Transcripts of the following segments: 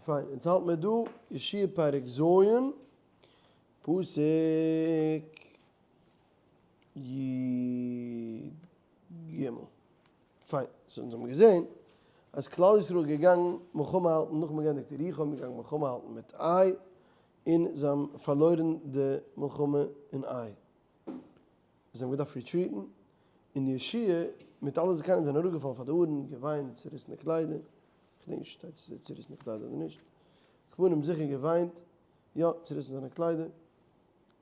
פיין, אונז האלט מיר דא, יהושע פרק ז', פסוק י ג. פיין, so אונז האבן געזען אז כלל ישראל איז געגאנגען מלחמה האלטן נאך מ'האט געענדיגט יריחו, מ'איז געגאנגען מלחמה האלטן מיט עי, און זיי האבן פארלוירן די מלחמה אין עי. זיי האבן געדארפט retreat ן, און יהושע מיט אלע זקנים זענען אראפגעפאלן פאר די ארון, געוויינט, צעריסענע קליידער, כ'געדענק נישט שטייט צו צעריסענע קליידער אדער נישט, כפנים זיכער געוויינט, יא, צעריסן זיינע קליידער,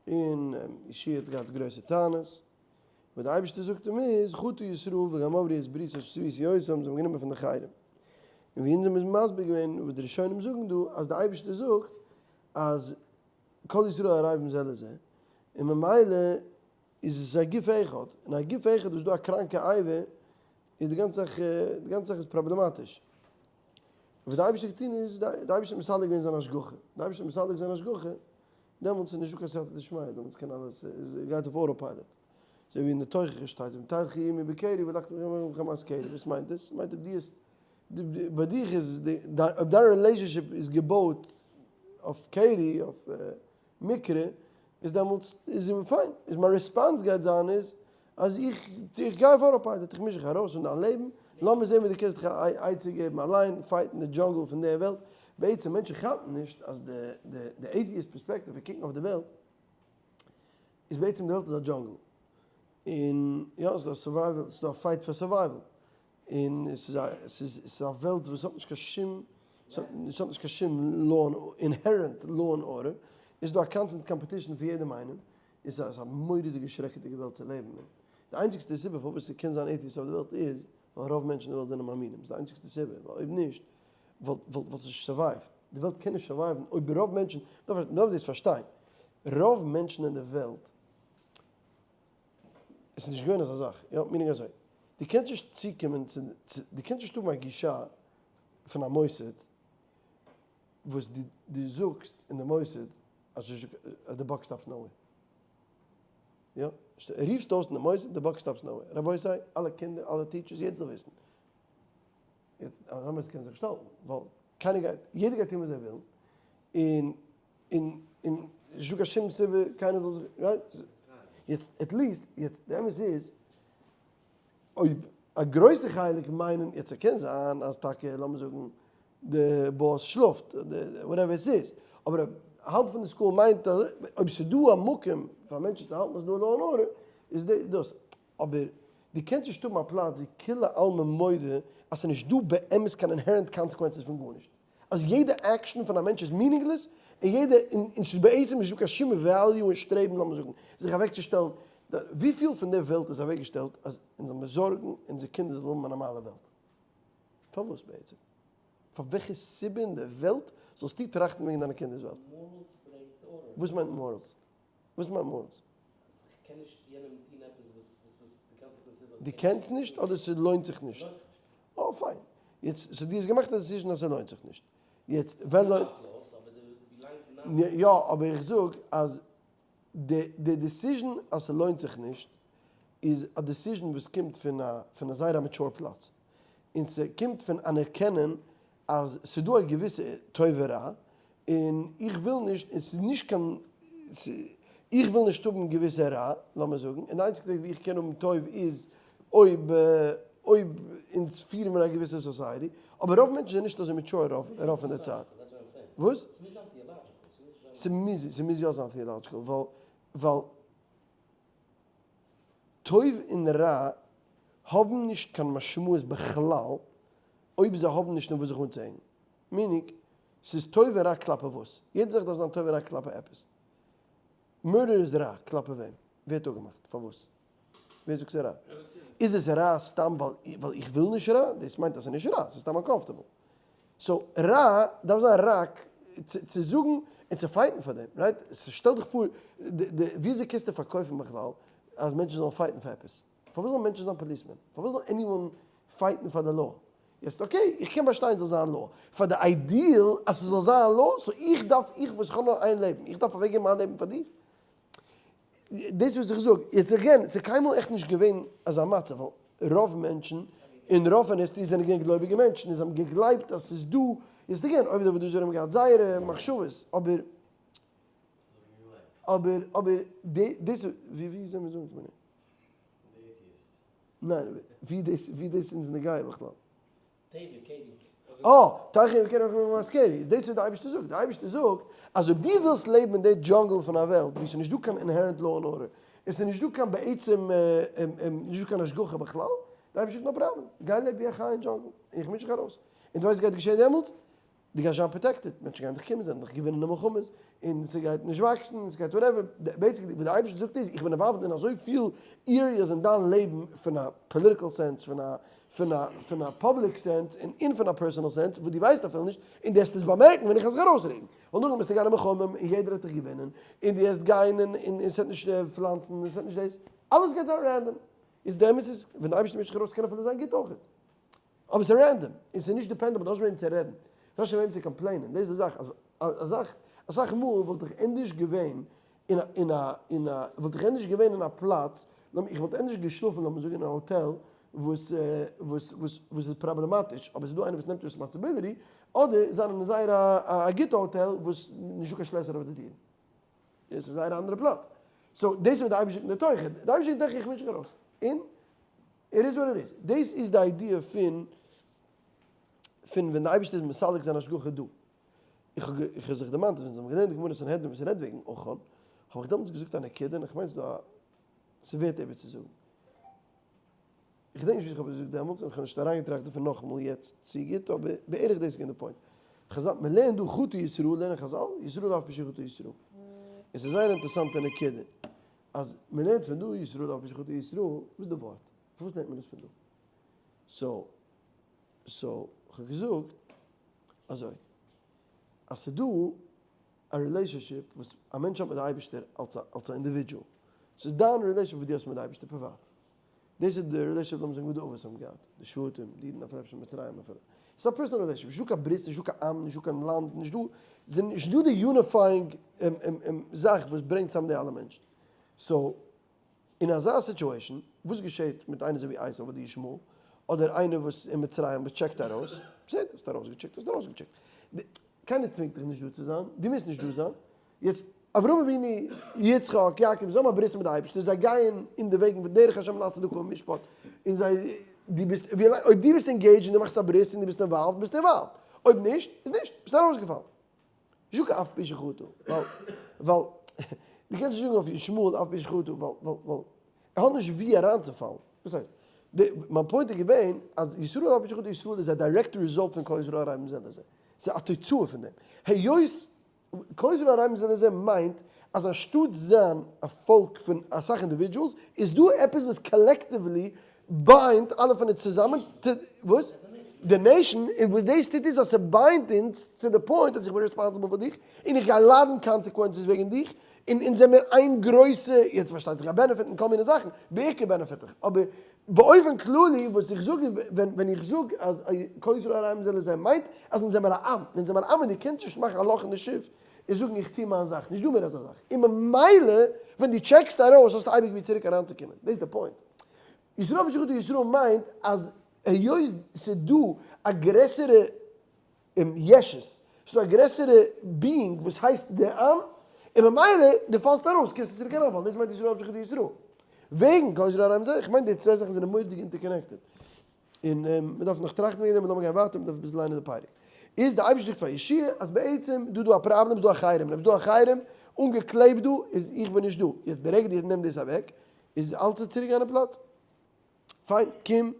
און יהושע האט געהאט גרויסע טענות, וואס דער אייבערשטער זאגט אים איז, חטא ישראל וגם עברו את בריתי אשר ציוויתי אותם, זיי האבן גענומען פון די חרם. און ווי אונז האבן מסביר געווען וואס די ראשונים זאגן דא, אז דער אייבערשטער זאגט אז כל ישראל ערבים זה לזה, און ממילא איז עס א גוף אחד, און א גוף אחד וואס איז דא א קראנקע אבר, איז די גאנצע זאך, די גאנצע זאך איז פראבלעמאטיש. וואס די אייבערשטער האט געטון איז, די אייבערשטער האט מסלק געווען זיין השגחה, די אייבערשטער האט מסלק זיין השגחה, דעמאלטס איז נישטא קיין סייעתא דשמיא, דעמאלטס קען אלעס, עס גייט אויף auto pilot. אזוי ווי אין די תוכחה שטייט, אם תלכו עמי בקרי והלכתם עמי בחמת קרי, וואס מיינט דאס? מיינט אויב דו האסט, ביי דיך איז, אויב דיין relationship איז געבויט אויף קרי, אויף מקרה, איז דעמאלטס איז פיין, איז מיין response גייט זיין איז אז איך איך גיי אויף auto pilot, איך מיש זיך ארויס פון דיין לעבן, לאמיר זען ווי דו קענסט דיך א עצה געבן אליין, fight ן די jungle פון דער וועלט, בעצם מענטשן כאפן נישט אז די די די atheist perspective פון קוקן אויף די וועלט איז בעצם די וועלט איז א jungle, און יא ס'איז דא א survival, ס'איז דא א fight פאר survival, און עס איז א עס איז עס איז א וועלט וואס האט נישט קיין שום עס האט נישט קיין שום law and inherent law and order, עס איז דא א constant competition פון יעדעם איינעם, עס איז א מורא'דיגע שרעקעדיגע וועלט צו לעבן אין, די איינציגסטע סיבה פארוואס עס קען זיין atheist אויף די וועלט איז ווייל רוב מענטשן אין די וועלט זענען מאמינים, ס'איז די איינציגסטע סיבה, ווייל אויב נישט וואלט וואלט עס נישט survive ט, די וועלט קען נישט survive ן אויב רוב מענטשן, מ'דארף דאס פארשטיין, רוב מענטשן אין די וועלט עס איז נישט געווען אזא זאך, יא, meaning אזוי, דו קענסט נישט צוקומען צו, דו קענסט נישט האבן א גישה פון א מוסד וואס דו דו זאגסט אין די מוסד אז the buck stops nowhere, יא, רופסט אויס אין די מוסד the buck stops nowhere, רבותי, אלע קינדער, אלע teachers, יעדער זאל וויסן, יעצט אזא מוסד קען זיך נישט האלטן, ווייל קיינער גייט, יעדער גייט טון וואס זיי ווילן, און און און נישטא קיין שום סיבה קיינער זאל זיך right? יעצט at least יעצט די אמת איז אויב א גרויסע חלק מיינען יעצט ס'קען זיין אז טאקע לאמיר זאגן די באס שלאפט whatever עס איז אבער אויב האלב פון די school מיינט אז אויב ס'דא א מקום פאר מענטשן צו האלטן אז ס'דא law and order איז דאס אבער דו קענסט נישט האבן א פלאץ ווי כולי עלמא מודה אז ס'נישט דא באמת קיין inherent consequences פון גארנישט. אז יעדע action פון א מענטש איז meaningless, און יעדע, און ס'איז בעצם נישטא קיין שום value אין שטרעבן לאמיר זאגן זיך אוועקצושטעלן, וויפיל פון די וועלט איז אוועקגעשטעלט אז אונז זאל מיר זארגן אונזער קינדער זאלן האבן א נארמאלע וועלט? פארוואס בעצם? פאר וועלכע סיבה אין די וועלט זאלסטו טראכטן וועגן דיינע קינדער'ס וועלט? Morals ברענגט order. וואס מיינט morals? וואס מיינט morals? אז איך קען נישט יענעם טון עפעס וואס וואס די consequence איז אז דו קענסט נישט אדער ס'לוינט זיך נישט? ס'לוינט זיך נישט. אה פיין. יעצט so דו האסט געמאכט א decision אז ס'לוינט זיך נישט. יעצט ווען לוינט. יא אבער איך זאג אז די די decision אז ס'לוינט זיך נישט איז א decision וואס קומט פון א פון א זייער א mature פלאץ. און ס'קומט פון אנערקענען אז ס'דא א געוויסע טוב ורע און איך וויל נישט, און ס'איז נישט קיין, איך וויל נישט האבן געוויסע רע, לאמיר זאגן, און די איינציגסטע וועג ווי איך קען האבן טוב איז אויב אויב אונז פירן מיר א געוויסע society, אבער רוב מענטשן זענען נישט אזוי mature רוב רוב פון די צייט. וואס? ס'מוז ס'מוז יא זיין theological ווייל ווייל טוב און רע האבן נישט קיין משמעות בכלל אויב זיי האבן נישט אין וואס זיך אנצוהענגן. meaning, ס'איז טוב און רע כלפי וואס? יעדע זאך דארף זיין טוב און רע כלפי עפעס. murder איז רע כלפי וועם? ווער האט אפגעמאכט? פארוואס? ווער זאגט ס'איז רע? איז עס רע סתם ווייל איך וויל נישט רע? דאס מיינט אז ס'איז נישט רע, ס'איז סתם uncomfortable. So רע דארף זיין רע צו זאגן און צו fight ן פאר דעם, right? שטעל דיך פאר, וויאזוי קענסטו פארקויפן בכלל אז מענטשן זאלן fight ן פאר עפעס? פארוואס זאלן מענטשן זיין policemen? פארוואס זאל anyone fight ן פאר די law? יעצט okay, איך קען באשטיין ס'זאל זיין law, פאר די ideal אז ס'זאל זיין law, so איך דארף, איך וואס איך האב נאר איין לעבן, איך דארף אוועקגעבן מיין לעבן פאר דיר? דאס וואס איך זאג, יעצט again, ס'איז קיינמאל עכט נישט געווען אזא מצב, ווייל רוב מענטשן אין רוב פון history זענען געווען גלויביגע מענטשן און זיי האבן געגלייבט אז ס'איז דא. יעצט again, אויב די עבודה זרה האבן געהאט זייערע מחשבות, אבער אבער אבער דאס ווי ווי זענען מיר אנגעקומען? ניין, ווי דאס ווי דאס אונז נוגע בכלל? אה, תכף יקרה לך מזכירי, איז דאס וואס די אייבערשטער זאגט, די אייבערשטער זאגט אז אויב דו ווילסט לעבן אין די jungle פון א וועלט וואו ס'איז נישט דא קיין inherent law and order, און ס'איז נישט דא קיין בעצם נישט דא קיין השגחה בכלל, די אייבערשטער זאגט no problem, גיי לעב ווי א חיה אין jungle, איך מיש זיך ארויס. און דו ווייסט וואס גייט געשען דעמאלטס? דו גייסט זיין protected, מענטשן גייען דיך קומען, זיי וועלן דיך געווינען אין מלחמות, און ס'גייט נישט וואקסן, און ס'גייט whatever, basically וואס די אייבערשטער זאגט איז, איך בין involved אין אזויפיל areas אין דיין לעבן, פון א political sense, פון א פון א פון א public sense, און און פון א personal sense, וואס דו ווייסט אפילו נישט, און דו וועסט עס באמערקן ווען איך וועל זיך ארויסרעגן, ווייל נאכדעם וועסטו גיין אין מלחמה, און יעדער וועט דיך געווינען, און דו וועסט גיין און און ס'וועט נישט פלאנצן, און ס'וועט נישט דאס, אלעס גייט זיין random, איז די אמת איז, ווען די אייבערשטער מישט זיך ארויס קען אפילו זיין גוט אויכעט. אבער ס'איז random, און ס'איז נישט dependable, דו האסט נישט וועם צו רעדן, דו האסט נישט וועם צו complain ען, דאס איז די זאך, אז אסאך אסאך מאל וואלט איך ענדערש געווען אין א אין א אין א וואלט איך ענדערש געווען אין א פלאץ, איך וואלט ענדערש געשלאפן לאמיר זאגן אין א האטעל וואס וואס וואס וואס איז פראבלעמאטיש, אבער ס'איז דא איינער וואס נעמט responsibility, אדער זיין אין זייער א א גוטע האטעל וואס נישטא קיין שלעסער אויף די טירן. דאס איז זייער א אנדערע פלאץ. so דאס איז וואס די אייבערשטער זאגט אין די תוכחה, די אייבערשטער זאגט אין תוכחה איך מיש זיך ארויס, און it is what it is. דאס איז די idea פון פון ווען די אייבערשטער איז מסלק זיין השגחה דא. איך האב איך האב זיך דערמאנט אז ווען זיי האבן געלערנט די גמרא סנהדרין וואס רעדט וועגן עכן, האב איך דעמאלטס געזאגט א נקודה און איך מיין ס'איז דא א ס'ווערט איבערצוזאגן. איך געדענק נישט ווי איך האב עס געזאגט דעמאלטס און איך האב נישט אריינגעטראכט דערפון נאכאמאל יעצט צו גוט, אבער בערך דאס איז געווען די point. חזל, מען לערנט דא חטא ישראל לערנען חזל, ישראל אף על פי שחטא ישראל. און ס'איז זייער אינטערעסאנטע נקודה. אז מען לערנט פון דא ישראל אף על פי שחטא ישראל, וואס איז די ווארט? פארוואס לערנט מען עס פון דא? so, so, כ'האב געזאגט אזוי, אז ס'איז דא א relationship וואס א מענטש האט מיט די אייבערשטער אלס א אלס א individual, ס'איז דיין relationship וואס דו האסט מיט די אייבערשטער פריוואט, דאס איז די relationship לאמיר זאגן וואס די אבות האבן געהאט, די שבטים, די אידן אפילו אפשר מצרים אפילו, ס'איז א personal relationship, נישטא קיין ברית, נישטא קיין עם, נישטא קיין לאנד, נישטא, ס'איז נישטא די unifying זאך וואס ברענגט צאם די אלע מענטשן. so, אין אזא situation, וואס געשעט מיט איינער אזוי ווי עשו אדער ישמעאל, אדער איינער וואס אין מצרים וואס טשעקט ארויס, בסדר, האסט ארויסגעטשעקט, האסט ארויסגעטשעקט. קיינער צווינגט דיך נישט דא צו זיין, דו מוזט נישט דא זיין. יעצט, אברהם אבינו, יצחק, יעקב, זיי האבן א ברית מיט די אייבערשטער, זיי גייען אין די וועגן פון דרך השם לעשות צדקה ומשפט, און זיי, דו ביסט, אויב דו ביסט engaged און דו מאכסט א ברית און דו ביסט involved, ביסטו involved, אויב נישט, איז נישט, ביסט ארויסגעפאלן. נישטא קיין אף על פי שחטא, ווייל, ווייל, דו קענסט נישט זאגן אויף ישמעאל אף על פי שחטא, ווייל, ווייל, ווייל, ער האט נישט וואו אריינצופאלן. וואס הייסט? די, מיין point איז געווען אז ישראל אף על פי שחטא ישראל איז א direct result פון כל ישראל ערבים זה לזה. ס'איז א תוצאה פון דעם. היות כל ישראל ערבים זה לזה מיינט אז אנשטאט זיין א פאלק פון אסאך individuals איז דא עפעס וואס collectively bind ט אלע פון אונז צוזאמען צו וואס? די nation, און וואס דאס טוט איז אז ס' bind ט אונז צו די point אז איך בין responsible פאר דיך און איך גיי ליידן consequences וועגן דיך און אונז זעמיר איין גרויסע, יעצט פארשטייט זיך א benefit און כל מיני זאכן, בעיקר benefit איך, אבער באופן כללי וואס איך זאג איז ווען ווען איך זאג אז כל ישראל ערבים זה לזה מיינט אז אונז זעמער א עם, און אונז זעמער א עם און דו קענסט נישט מאכן א לאך אין די שיף און זאגן איך טו מיין זאך, נישט דא מער אזא זאך, און ממילא ווען דו טשעקסט ארויס האסטו אייביג ווי צוריק אריינצוקומען, דאס איז די point. ישראל בשחטא ישראל מיינט אז היות ס'דא א גרעסערע ישות, ס'דא א גרעסערע being וואס הייסט די עם, און ממילא דו פאלסט ארויס קענסטו צוריק אריינפאלן, דאס מיינט ישראל אף על פי שחטא ישראל. וועגן כל ישראל ערבים זה, איך מיין די צוויי זאכן זענען מורא'דיג interconnected. און מ'דארף נאך טראכטן וועגן דעם, און לאמיר גיין ווייטער, מ'דארף אביסל ליינען די פרק. איז די אייבערשטער זאגט פאר יהושע אז בעצם דא דא א פראבלעם, ס'דא א חרם, און אויב ס'דא א חרם אנגעקלעבט דא, איז איך בין נישט דא. יעצט די רגע דו נעמסט דאס אוועק, איז אלץ צוריק גיין אין פלאץ. פיין, קום,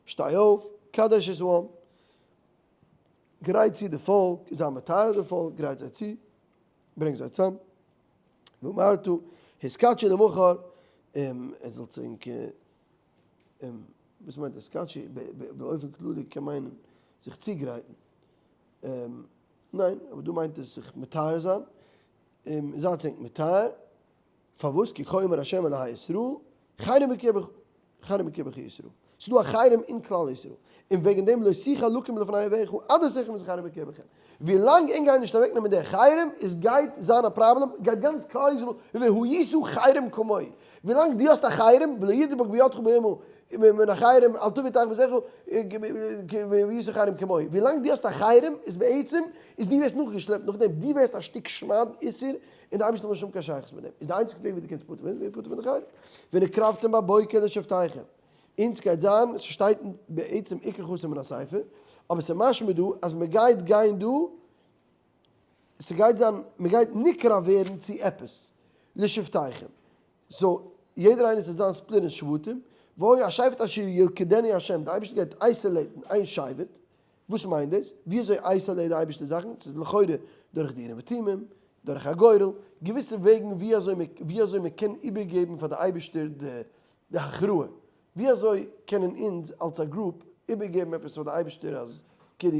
שטיי אויף, קדש את העם. גרייט צו די פאלק, זיי מטהר די פאלק, גרייט זיי צו, ברענג זיי צאם. ואמרת, התקדשו למחר, עס זאל צו ענק, וואס מיינט התקדשו? באופן כללי קען מיינען זיך צוגרייטן, ניין, אבער דא מיינט עס זיך מטהר זיין, זייטס ענק מטהר, פארוואס? כי כה אמר ה' אלהי ישראל, חרם בקרבך, חרם בקרבך ישראל. ס'איז דא א חרם אין כלל ישראל, און וועגן דעם לא תוכל לקום לפני אויביך עד הסיכם את החרם בקרבכם. ווילאנג ענק גייען נישט אוועקנעמען די חרם, איז גייט זיין א פראבלעם, גייט גאנץ כלל ישראל והיית חרם כמוהו. ווילאנג דו האסט א חרם, ולא ידבק בידך ביום מן החרם אל תביא תחת ביתך והיית חרם כמוהו. ווילאנג דו האסט א חרם איז בעצם איז דו ווערסט נאכגעשלעפט נאכדעם, דו ווערסט א שטיק שמד איסור, און די אייבערשטער וויל נישט האבן קיין שייכות מיט דעם, איז די איינציגסטע וועג ווי דו קענסט פטור ווערן, ווער פטור פון די חרם, ונקרבתם בבוקר לשבטיכם, אונז גייט זיין, ס'שטייט בעצם עיקר חסר מן הספר, אבער ס'משמע דא אז מ'גייט גיין דא, ס'גייט זיין, מ'גייט נקרב ווערן צו עפעס, לשבטיכם, so יעדער איינער ס'זאל זיין split אין שבטים, והיה השבט אשר ילכדנו ה', די אייבערשטער גייט isolate ן איין שבט, וואס מיינט דאס? ווי אזוי isolate די אייבערשטער זאכן? ס'איז לכאורה דורך די אורים ותומים, דורך א גורל, געוויסע וועגן ווי אזוי מען ווי אזוי מען קען איבערגעבן פאר די אייבערשטער די די הכרעה. ווי אזוי קענען אונז אלס א group איבערגעבן עפעס פאר די אייבערשטער אז כאילו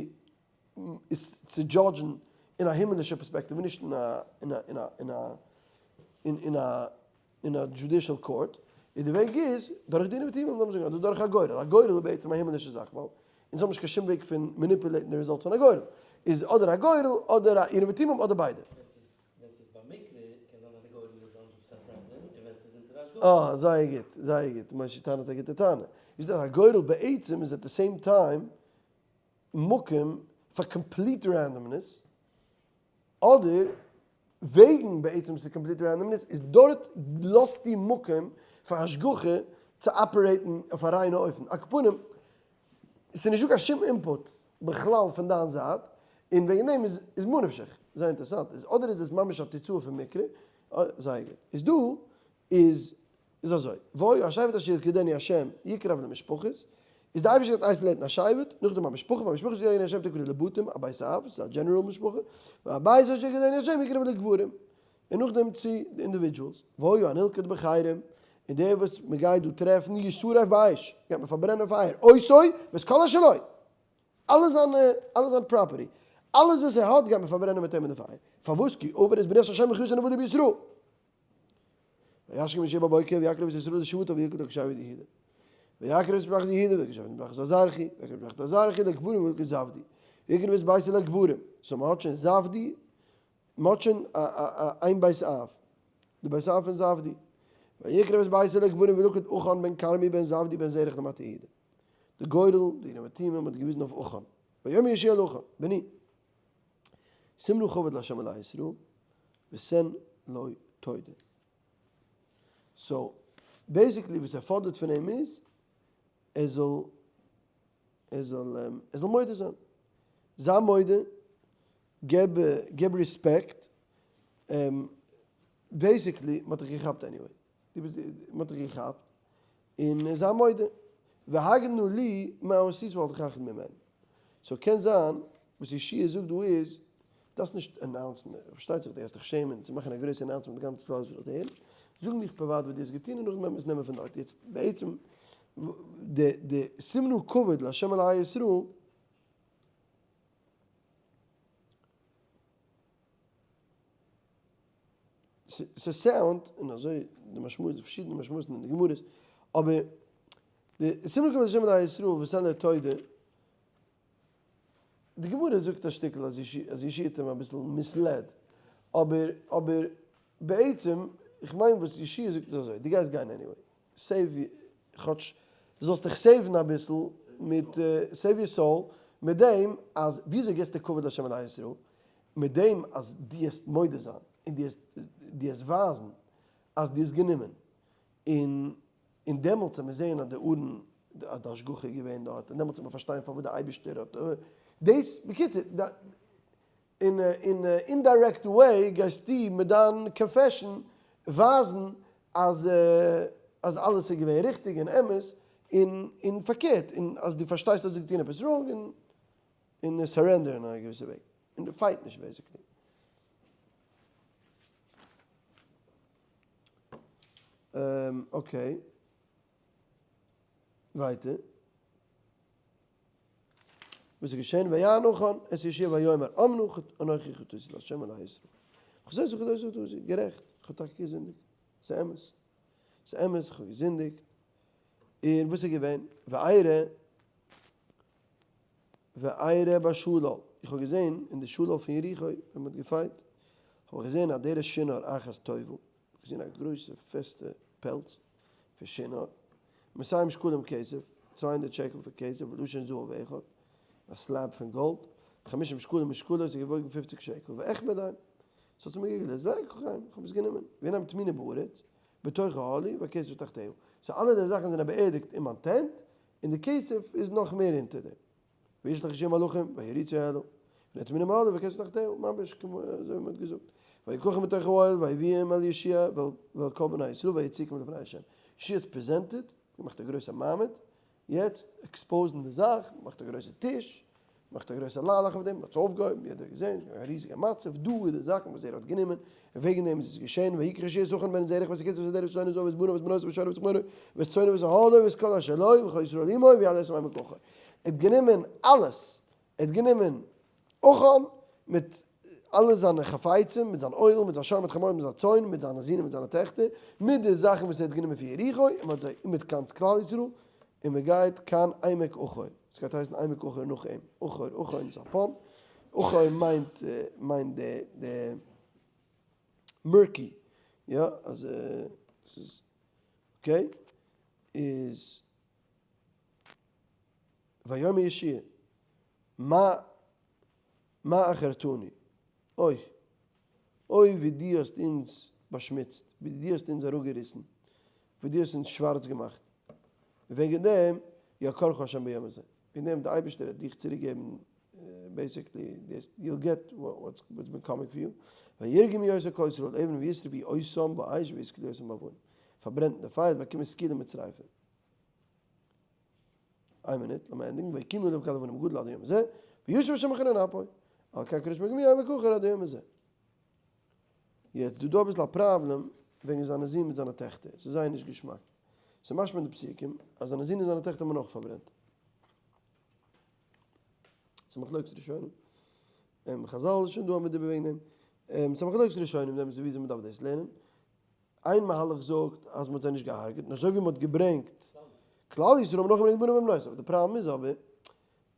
עס צו judge ן אין א הימלישע פערספעקטיוו און נישט אין א אין א אין א אין א אין א אין א judicial court, איז די וועג איז דורך די אורים ותומים, לאמיר זאגן אדער דורך א גורל, א גורל איז בעצם א הימלישע זאך ווייל אונז האבן נישט קיין שום וועג פון manipulate ן די results פון א גורל, איז אדער א גורל אדער א אורים ותומים אדער ביידע. ווען ס'איז במקרה קען זיין אז די גורל איז hundred percent random און ווען ס'איז אונטער השגחה. אה, זייער גוט, זייער גוט, משה טענה'ט א גוטע טענה. איז דאך א גורל בעצם איז at the same time מקום פאר complete randomness, אדער וועגן בעצם ס'איז complete randomness איז דארט לאזטו מקום פאר השגחה צו operate ן אויף א ריינע אופן. על כל פנים, ס'איז נישטא קיין שום input בכלל פון דיין זייט, און וועגן דעם איז איז מה נפשך. זייער אינטערעסאנט. איז אדער איז עס ממש א תוצאה פון מקרה, זייער גוט. איז דא איז איז אזוי, והיה השבט אשר ילכדנו השם יקרב למשפחות, איז די אייבערשטער גייט isolate ן א שבט, נאכדעם א משפחה, והמשפחה אשר ילכדנו השם תקרב לבתים, א בית אב, ס'איז א general משפחה, והבית אשר ילכדנו השם יקרב לגברים, און נאכדעם צו די individuals, והיה הנלכד בחרם, און דער וואס מען גייט דא טרעפן ישרף באש, גייט מען פארברענען אין פייער, אותו ואת כל אשר לו, אלע זיינע, אלע זיין property, אלעס וואס ער האט גייט מען פארברענען מיט אים אין די פייער, פארוואס? כי עבר את ברית השם והחיות הנבלה בישראל. וישכם יהושע בבוקר ויקרב את ישראל לשבטיו וילכד לשבט יהודה. ויקרב את משפחת יהודה וילכד את משפחת הזרחי, ויקרב את משפחת הזרחי לגברים וילכד זבדי. ויקרב את ביתו לגברים. so מען האט שוין זבדי, מען האט שוין איין בית אב, די בית אב פון זבדי. ויקרב את ביתו לגברים וילכד עכן בן כרמי בן זבדי בן זרח למטה יהודה. די גורל, די אורים ותומים האט געוויזן אויף עכן. ויאמר יהושע אל עכן, בני, שים נא כבוד לה' אלהי ישראל, ותן לו תודה. so basically וואס ער פאדערט פון אים איז, ער זאל ער זאל ער זאל מודה זיין. זיי מודה, געב געב רעספעקט, basically מ'האט דיך געכאפט anyway. דו ביסט מ'האט דיך געכאפט, און זיי מודה. והגד נא לי מה עשית ואל תכחד ממני. so קען זיין וואס יהושע זאגט דא איז, דארפסט נישט announce ן, פארשטייט זיך דו גייסט דיך שעמען צו מאכן א גרויסע announcement די גאנצע כלל ישראל זאל הערן, זאג מיך פריוואט וואס דו האסט געטון און נאכדעם וועט מען עס נעמען פון דארט. יעצט בעצם די די שים נא כבוד לה' אלהי ישראל, ס' sound, און אזוי די משמעות, די פארשידענע משמעות'ן אין די גמרות, אבער די שים נא כבוד לה' אלהי ישראל ותן לו תודה, די גמרא זאגט א שטיקל אז יהושע האט אים אביסל misled, אבער אבער בעצם, איך מיין וואס יהושע זאגט איז אזוי, דו גייסט גיין anyway, save, כאטש זאלסט דיך save ן אביסל מיט, save your soul, מיט דעם אז וויאזוי געסטו כבוד לה' אלהי ישראל? מיט דעם אז דו העסט מודה זיין און דו העסט דו העסט ווייזן אז דו האסט גענומען, און און דעמאלטס וועט מען זען אז די ארון אז די השגחה איז געווען דארט, און דעמאלטס וועט מען פארשטיין פארוואס די אייבערשטער האט דאס, בקיצור, אין אין indirect way גייסטו מיט דיין confession ווייזן אז אז אלעס איז געווען ריכטיג און אמת, און און פארקערט, און אז דו פארשטייסט אז דו האסט געטון עפעס wrong, און און surrender אין א געוויסע וועג, און דו fight נישט basically. Okay, ווייטער. וואס איז געשען? ויען עכן את יהושע ויאמר אמנה אנכי חטאתי לה' אלהי ישראל. חטאתי חטאתי חטאתי, גערעכט, איך האב טאקע געזינדיגט, ס'איז אמת, ס'איז אמת, איך האב געזינדיגט. און וואס איז געווען? וארא וארא בשלל, איך האב געזען אין די שלל פון יריחו ווען מען האט געפייט, האב איך געזען אדרת שנער אחת טובה, איך האב געזען א גרויסע פעסטע פעלץ פון שנער, מאתים שקלים כסף, 200 שקל פון כסף, ולשון זהב אחד, א slab פון גאלד, חמישים שקלים משקלו, עס איז געוואויגן 50 שקל, ואחמדם, עס האט זיך מיר געגלעזט, ואקחם, איך האב עס גענומען, והנה הם טמונים בארץ, בתוך אהלי, והכסף תחתיה. so אלע די זאכן זענען באערדיגט אין מיין tent, און די כסף איז נאך מער אונטער דעם. וישלח יהושע מלאכים, ויריצו האלה. והנה טמונים באהלים והכסף תחתיה, ממש כמו אזוי ווי מען האט געזאגט. ויקחם מתוך האוהל ויביאם אל יהושע ואל כל בני ישראל ויציגם לפני השם. יהושע איז presented, געמאכט א גרויסע מעמד, יעצט expose ן די זאך, מ'מאכט א גרויסע טיש, מ'מאכט א גרויסע ליילעך אויף דעם, מ'האט עס אויפגעהויבן, יעדער האט געזען, ס'איז געווען א ריזיגע מצב, דא איז די זאכן וואס ער האט גענומען, און וועגן דעם איז עס געשען, ויקח יהושע את עכן בן זרח ואת הכסף ואת האדרת ואת לשון הזהב ואת בניו ואת בנותיו ואת שורו ואת חמורו ואת צאנו ואת אהלו ואת כל אשר לו וכל ישראל עמו ויעלו אותם עמק עכור. ער האט גענומען אלעס, ער האט גענומען עכן מיט אלע זיינע חפצים, מיט זיין אוהל, מיט זיין שור, מיט חמור, מיט זיין צאן, מיט זיינע זין און מיט זיינע טעכטער, מיט די זאכן וואס ער האט גענומען פון יריחו, און מען האט זיי, און מיט גאנץ כלל ישראל, און מען גייט קיין עמק עכור. עס גייט הייסן עמק עכור נאך אים. עכור, עכור איז א pun. עכור מיינט, מיינט די, די murky, יא, אז עס איז, okay, איז ויאמר יהושע, מה מה עכרתנו, אוי, אוי ווי דו האסט אונז באשמוצט, ווי דו האסט אונז אראפגעריסן, ווי דו האסט אונז שווארץ געמאכט, וועגן דעם יעקרך השם ביום הזה, וועגן דעם דער אייבערשטער וועט דיך צוריק געבן, basically, you'll get what's been coming for you, וירגמו אותו כל ישראל אבן וישרפו אותם באש ויסקלו אותם באבנים, פארברענט אין די פייער, באקומען סקילה מיט שריפה. איין מינוט, לאמיר ענדיגן, ויקומו עליו גל אבנים גדול עד היום הזה, וישב השם בחרון אפו, על כן קרא שמו גמי עמק עכור עד היום הזה. יעצט דא דא אביסל א פראבלעם וועגן זיינע זין מיט זיינע טעכטער, ס'איז זייער נישט געשמאק. ס'איז משמע אין די פסוקים אז זיינע זין און זיינע טעכטער האט מען אויך פארברענט. ס'איז מחלוקת ראשונים. חזל איז שוין דא א מדובר וועגן דעם. ס'איז מחלוקת ראשונים דעם וויאזוי מ'דארף דאס לערנען. איין מהלך זאגט אז מ'האט זיי נישט געהארגעט, נאר אזוי ווי מ'האט געברענגט כלל ישראל האט מען אויך געברענגט בנים ובנות, אבער די פראבלעם איז אבער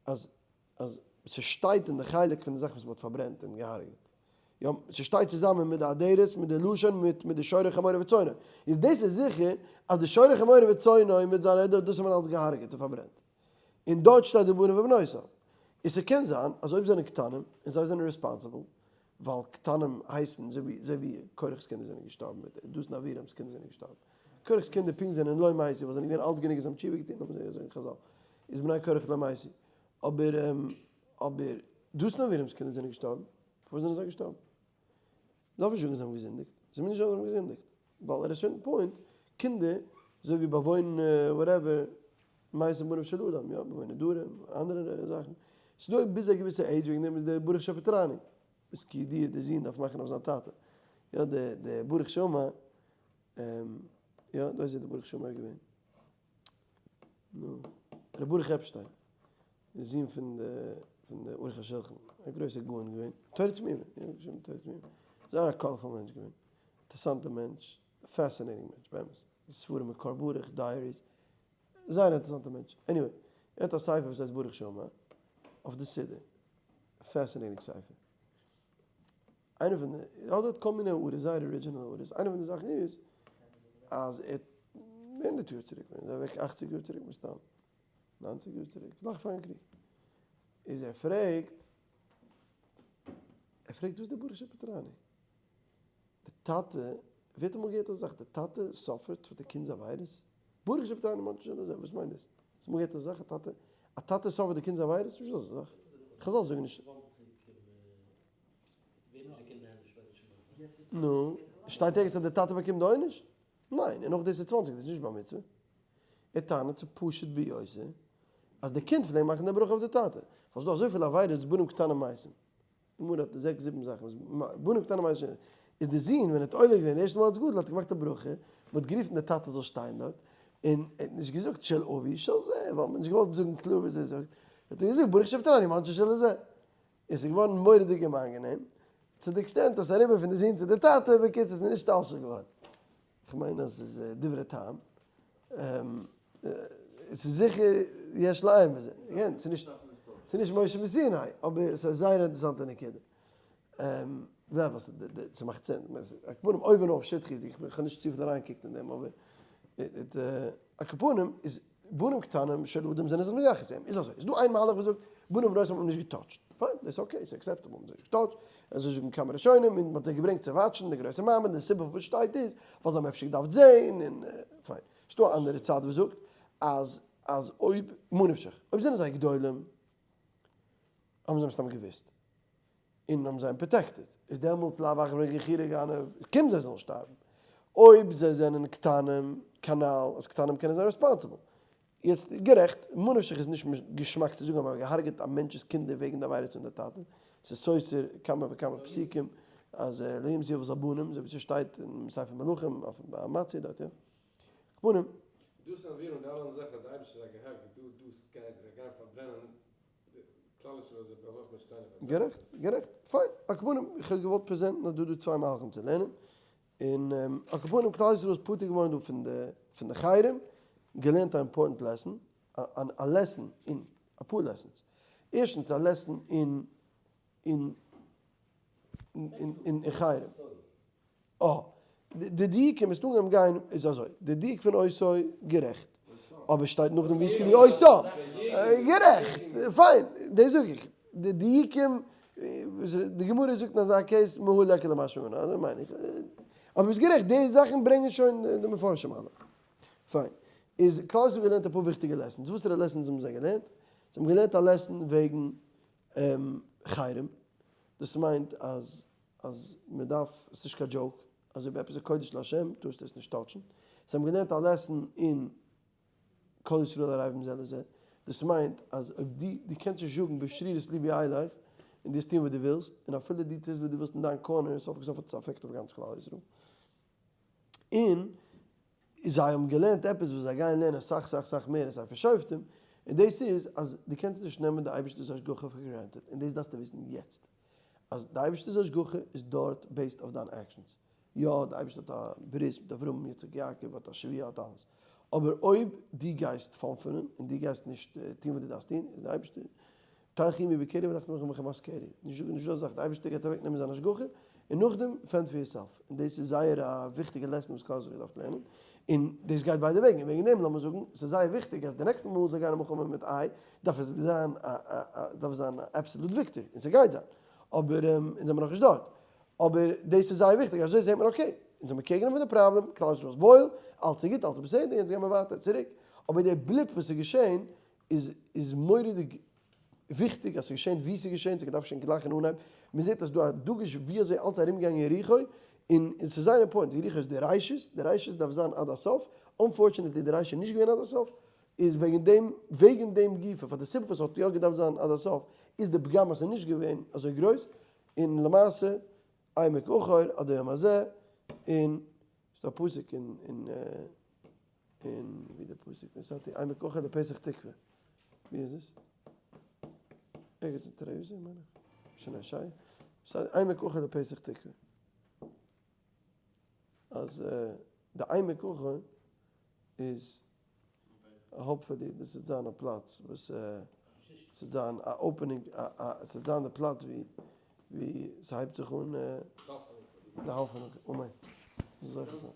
אז אז ס'שטייט אין די חלק פון די זאך וואס מ'האט פארברענט און געהארגעט, יא, ס'שטייט צוזאמען מיט די אדרת, מיט די לשון, מיט מיט די שורו חמורו וצאנו, איז דאס איז זיכער אז די שורו חמורו וצאנו מיט זיינע עדות דאס האט מען אלץ געהארגעט און פארברענט, און דארט שטייט די בנים ובנות. און ס'קען זיין אז אויב זענען קטנים און זיי זענען responsible, ווייל קטנים הייסן אזוי ווי אזוי ווי קרח'ס קינדער זענען געשטארבן מיט דתן אבירם'ס קינדער זענען געשטארבן. קרח'ס קינדער פונקט זענען לא מתו ווייל זענען געווען אלט גענוג און זיי האבן תשובה געטון האבן זיי זאגן חזל איז בני קרח לא מתו. אבער אבער דתן אבירם'ס קינדער זענען געשטארבן. פארוואס זענען זיי געשטארבן? דארף נישט זאגן זיי האבן געזינדיגט. זיי מוזן נישט זאגן זיי האבן געזינדיגט. ווייל at a certain point קינדער אזוי ווי בעוון whatever מתים בניו של אדם, יא, בעוון נדרים, אנדערע זאכן. ס'איז דא ביז א געוויסע עידזש וועגן דעם איז דער ברוך שפטרני, וואס כידוע דער זון דארף מאכן אויף זיין טאטע. יא, דער דער ברוך שאמר, יא, דאס איז דער ברוך שאמר געווען. נו, ר' ברוך עפשטיין, דער זון פון די פון די ערוך השולחן, א גרויסער גאון געווען, תורה תמימה, יא, געשריבן תורה תמימה, זייער א colorful מענטש געווען, אינטערעסאנטער מענטש, fascinating מענטש באמת, ספרים מקור ברוך, diaries, זייער אינטערעסאנטע מענטש, anyway, ער האט א ספר וואס הייסט ברוך שאמר, אויף די סידור, fascinating ספר. איינע פון די, ער האט דארט כל מיני הערות, זייער original הערות, איינע פון די זאכן איז אז ער האט 100 יאר צוריק, ווען איז ער אוועק 80 יאר צוריק מסתם, 90 יאר צוריק, נאך פארן קריג, איז ער פרעגט, ער פרעגט וואס איז די ברוך שפטרני? די טאטע, ווער האט אמאל געהערט אזא זאך, די טאטע suffer ט פאר די קינד'ס עבירות? ברוך שפטרני מיינט נישט אזוי, וואס מיינט דאס? האסט אמאל געהערט אזא זאך, א טאטע, א טאטע suffer ט די קינד'ס עבירות? נישט אזא זאך, חזל זאגן נישט. נו, שטייט ערגעץ אז די טאטע באקומט די עונש? ניין, און נאך דאס איז 20, דאס איז נישט בר מצוה. ער טענה'ט ס'איז פשוט ביותר אז די קינד פלעגט מאכן די ברכה אויף די טאטע. ווייל ס'איז דא אזויפיל עבירות בנים קטנים מתים. גמרא האט זעקס זיבן זאכן וואס בנים קטנים מתים. איז די זון ווען ער האט עולה געווען די ערשטע מאל אלס גדול האט ער געמאכט א ברכה, מ'האט גערופן די טאטע זאל שטיין דארט, און ער האט נישט געזאגט של אבי של זה, ווייל מ'האט נישט געוואלט זאגן קלאר וואס ער זאגט, האט ער געזאגט ברוך שפטרני מעונשו של זה. עס איז געווארן מורא'דיג אומאנגענעם, צו די extent אז ס'איז אריבער פון די זון צו די טאטע, בקיצור ס'איז נישט נשתלשל געווארן. כ'מיין אז ס'איז דברי טעם. ס'איז זיכער יש לעיין בזה. Again, ס'איז נישט, ס'איז נישט משה מסיני, אבער ס'איז א זייער אינטערעסאנטע נקודה. יא, וואס ס'מאכט sense. על כל פנים, אויבן אויף שטחיות'דיג, איך האב נישט צופיל אריינגעקוקט אין דעם, אבער על כל פנים איז בנים קטנים של אדם זענען זיך מייחס אים. איז אזוי, איז דא איין מהלך וואס זאגט בנים גרויסע האט מען נישט געטאטשט. Fine, דאס איז okay, ס'איז acceptable, מ'האט זיי נישט געטאטשט. אזוי זאגן כמה ראשונים, און מ'האט זיי געברענגט צו וואטשן די גרויסע מעמד, די סיבה פארוואס שטייט איז ווייל זיי האבן אפשר געדארפט זעהן, און פיין. ס'דא א אנדערע צד וואס זאגט אז אז אויב, מה נפשך, אויב זענען זיי גדולים האבן זיי מסתם געוואוסט, און האבן זיי אים protected, איז דעמאלטס לאו עכברא גחירי גנב, קומט זיי זאלן שטארבן. אויב זיי זענען קטנים, כנ"ל, אז קטנים קענען זיין responsible. יעצט, גערעכט, ממה נפשך איז נישט געשמאק צו זאגן אז מען האט געהארגעט א מענטש'ס קינדער וועגן די עבירות פון די טאטע, ס'איז סותר כמה וכמה פסוקים אז לא יומתו אבות על בנים, אזוי ווי ס'שטייט אין ספר מלכים אויף אמציה דארט, יא. כפנים. דאס אנווירן די אלע זאכן אז די אייבערשטער האט זיי געהארגעט, דאס דאס גייט זיי גיין פארברענען כלל ישראל זיי באווארפן מיט שטיינער פארברענען. גערעכט, גערעכט, פיין. על כל פנים, איך האב געוואלט present ן אז דא איז דא צוויי מהלכים צו לערנען, און על כל פנים כלל ישראל איז פטור געווארן דא פון די פון די חרם, געלערנט א important lesson, א lesson אין אפאר lessons, ערשטנס א lesson אין אין אין חרם, אה, די דיוקים איז אנגעהויבן גיין איז אזוי, די דיוק פון אותו גערעכט, אבער שטייט נאכדעם ויסקלו אותם, גערעכט, פיין, דאס זאג איך, די דיוקים די גמרא זאגט אין אזא case מהא ליכא למשמע מינה, אזוי מיין איך. אבער ביסט גערעכט, די זאכן ברענגען שוין די מפרשים אלע. פיין. איז כלל ישראל געלערנט אפאר וויכטיגע lessons. וואסערע lessons האבן זיי געלערנט? זיי האבן געלערנט א lesson וועגן חרם. דאס מיינט אז אז מען דארף, עס איז נישט קיין joke, אז אויב עפעס איז קודש להשם טארסטו עס נישט טאטשן. זיי האבן געלערנט א lesson אין כל ישראל ערבים זה לזה, דאס מיינט אז אויב דו דו קענסט נישט זאגן בשרירות ליבי אלך, און דו וועסט טון וואס דו ווילסט, און אפילו דו טוסט וואס דו ווילסט אין דיין corner, סוף כל סוף האט עס א effect אויף גאנץ כלל ישראל. און זיי האבן געלערנט עפעס וואס זיי גייען לערנען אסאך סאך סאך מער אין ספר שופטים, און דאס איז אז דו קענסט נישט נעמען די אייבערשטער'ס השגחה for granted, און דאס דארפסטו וויסן יעצט, אז די אייבערשטער'ס השגחה איז דארט based אויף דיין actions, יא, די אייבערשטער האט א ברית מיט אברהם, יצחק, יעקב, האט א שבועה, האט אלעס. אבער אויב דו גייסט פאנפענען און דו גייסט נישט טון וואס דו דארפסט טון, איז די אייבערשטער תלכו עמי בקרי והלכתם עמכם בחמת קרי. נישט דא אזא זאך, די אייבערשטער גייט אוועק נעמען זיין השגחה, און נאכדעם fend for yourself. און דאס איז זייער א וויכטיגע lesson וואס כלל ישראל האט געדארפט לערנען. און דאס גייט ביידע וועגן. און וועגן דעם לאמיר זאגן, ס'איז זייער וויכטיג אז די נעקסטע מאל זיי גייען א מלחמה מיט עי, דארף עס זיין א דארף עס זיין א absolute victory. און ס'גייט זיין. אבער אונז זעמיר נאכנישט דארט. אבער דאס איז זייער וויכטיג, אזוי זעט מען okay, אונז האמיר קעגנעמען די פראבלעם, כלל ישראל איז וואויל, אלץ איז גוט, אלץ איז בסדר, יעצט גיימער ווייטער צוריק, אבער די blip וואס איז געשען איז איז מורא'דיג וויכטיג אז ס'איז געשען ווי ס'איז געשען, ס'האט געדארפט געשען גלייך אין אנהייב, מען זעט אז דא א דגוש ווי אזוי אלץ ארומגעגאנגען יריחו, און ס'איז זייער important, יריחו איז די ראשית, די ראשית דארף זיין עד הסוף, unfortunately די רישא איז נישט געווען עד הסוף, איז וועגן דעם, וועגן דעם גופא, פאר די סיבה וואס ס'האט יא געדארפט זיין עד הסוף, איז די פגם אז ס'איז נישט געווען אזוי גרויס, און למעשה עמק עכור עד היום הזה, און ס'דא א פסוק אין אין אין ווי די פסוק ונתתי עמק עכור לפתח תקוה, ווי איז עס? ערגעץ אין תרעז מיין איך, שוין ישעיה, ס'איז עמק עכור לפתח תקוה, אז די עמק עכור איז hopefully דאס וועט זיין א פלאץ וואס ס'וועט זיין א opening א ס'וועט זיין די פלאץ ווי ווי ס'הייבט זיך אן די האפענונג אמן. זאל זוכה זיין.